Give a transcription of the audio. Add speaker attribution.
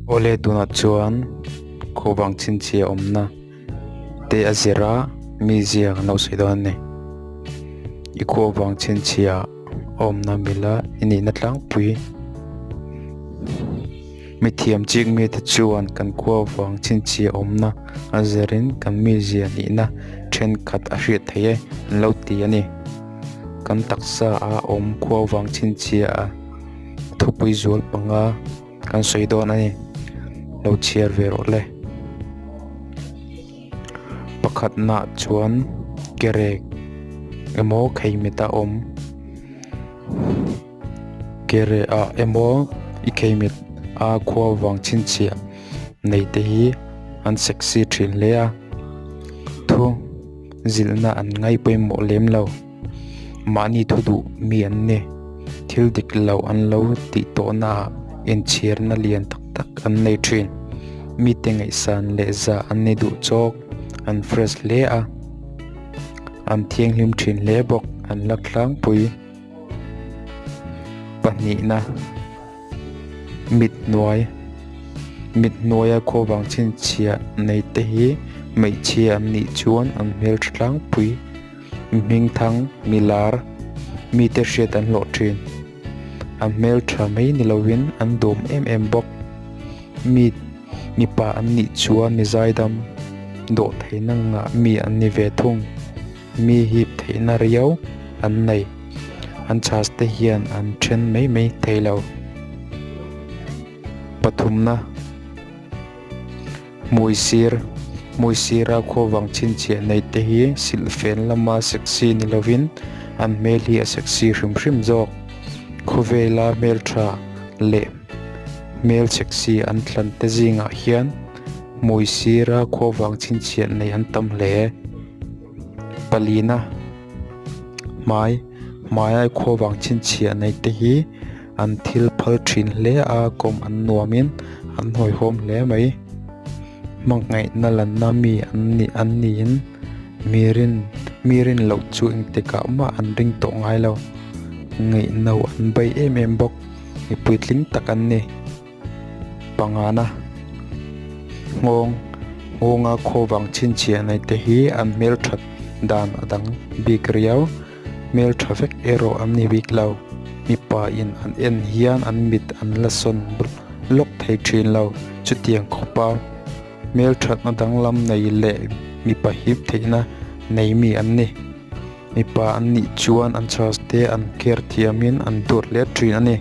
Speaker 1: Awle tunah chuan khuavang chhinchhiah awmna te a zir a mizia kan lo sawi dawn a ni. I khuavang chhinchhiah awmna mila i nihna tlangpui mithiam chik mite chuan kan khuavang chhinchhiah awmna a zirin kan mizia nihna thenkhat a hriat theih e an lo ti a ni. Kan taksa a awm khuavang chhinchhiah a thupui zual panga. Kan sawi dawn a ni. Lo chhiar ve rawh le. Pakhatnaah chuan kerek emaw kheimit a awm. Kere ah emaw i kheimit a khua vang chhinchhiah nei te hi an sexy thin hle a. Thu zilhna an ngai pawimawh lem lo. Mahni thu duh mi an ni. Thil dik lo an lo tih tawhnaah inchhirna lian tak tak an nei thin. Mite ngaihsan leh zah an ni duh chawk, an fresh hle a, an thianghlim thin hle bawk an la tlangpui. Pahnihna, mit hnuai, mit hnuaia khuavang chhinchhiah nei te hi hmeichhia an nih chuan an hmeltha tlangpui. Mi hmingthang, mi lar, mite hriat an hlawh thin. An hmeltha mai ni lovin an dawm em em bawk. Mi mipa an nih chuan mi zaidam dawh theihna ngah mi an ni ve thung. Mi hip theihna riau an nei. An chhas te hian an then mai mai thei lo. Pathumna. Hmui sir, Hmui sira khuavang chhinchhiah nei te hi silhfen lama sexy ni lovin an hmel hi a sexy hrim hrim zawk. Khawvela hmeltha leh hmel sexy an thlan te zingah hian hmui sira khuavang chhinchhiah nei an tam hle. Palina, Hmai, Hmaia khuavang chhinchhiah nei te hi An thil phal thin hle a, kawm an nuamin an hawihhawm hle mai. Hmangaihna lanna mi an nih an niin mi rin mi rin loh chu engtikah mah an ring tawh ngai lo. Ngaihno an bei em em bawk. Mi puitling tak an ni. Pangana nghawng nghawnga khuavang chhinchhiah nei te hi an hmelthat dan a dang bik riau. Hmeltha vek erawh an ni bik lo. Mipa in an en hian an mit an la sawn lawk thei thin lo. Chutiang khawpa hmelthatna danglam nei leh mipa hip theihna nei mi an ni. Mipa an nih chuan an chhas te an care thiamin an duat hle thin a ni.